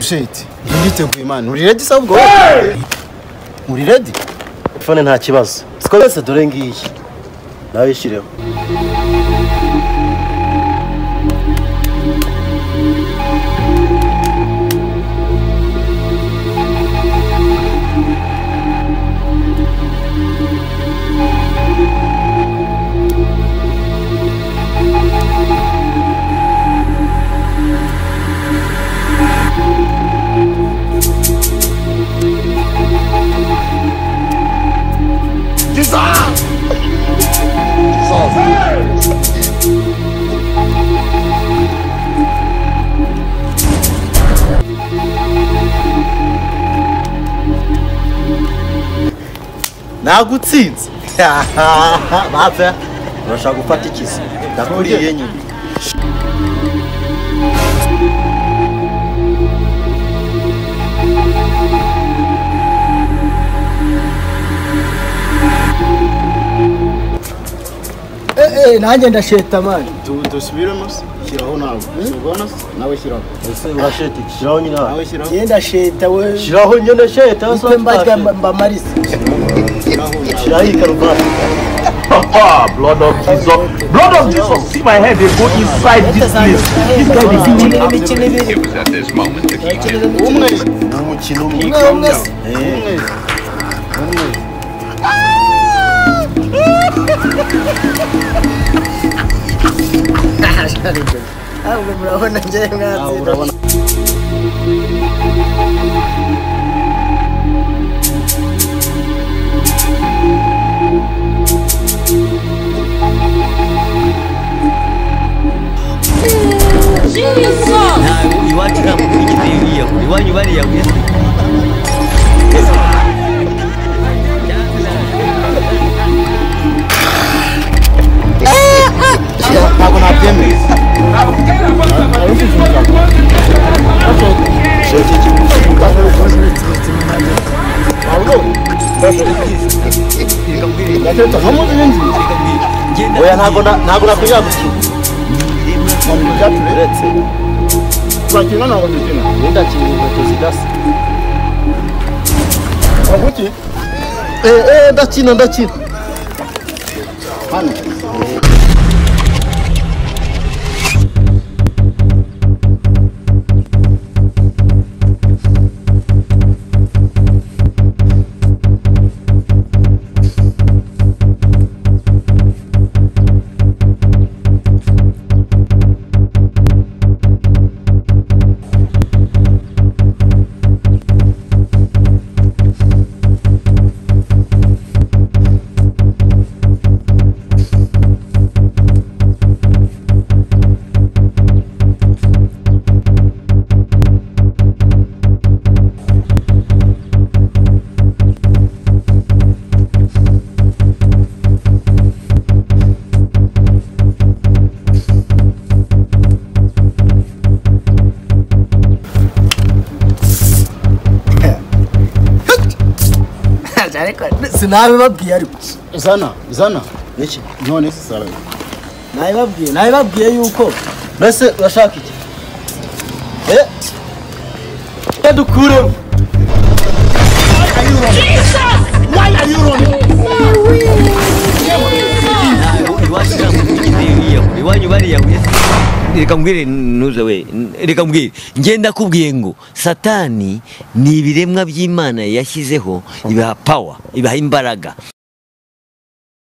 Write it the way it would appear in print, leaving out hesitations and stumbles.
Gusheti. Nditeguye man. Uri ready sabwo? Uri ready? Phone nta kibazo. Siko dore ngiyi. Nawe ishireho. Nagutsinze. Bapfa. Urashaka gufata ikizi. Ndakuriye nyine. Nanjye ndasheta man. Dusubiremo shyiraho nawe. Ubona nawe shyiraho. Ese urasheta iki? Shyiraho nyine. Nawe shyiraho. Njye ndasheta we. Shyiraho nyine sheta. Mba mbamarisa. Shyiraho ikaruvati. Blood of Jesus. Blood of Jesus. See my head, they go inside this place. This guy is in. It was at this moment that he knew. Umwe. Umukino umwe. Umwe. Murabona njye mwatsinda. Iwacu nta muntu wigeze yiyahura, iwanyu bariyahuye. Ntabwo nabyemeye. Oya ntabwo nakwiye gukina. Uretse. Turakina ntabwo dukina. Ndakina inkweto zidasa. Waguki? Ndakina ndakina. Hano. Sinabibabwiye ariko. Zana, zana. Niki? None se sara. Nabibabwiye yuko. Mbese urashaka iki? Dukuremo. Jesus! Why are you running? Iwacu nta muntu wigeze yiyahura, iwanyu bariyahuye. Reka mbwire ntuze we, reka mbwire. Njye ndakubwiye ngo Satani ni ibiremwa by'Imana yashyizeho, ibaha power, ibaha imbaraga.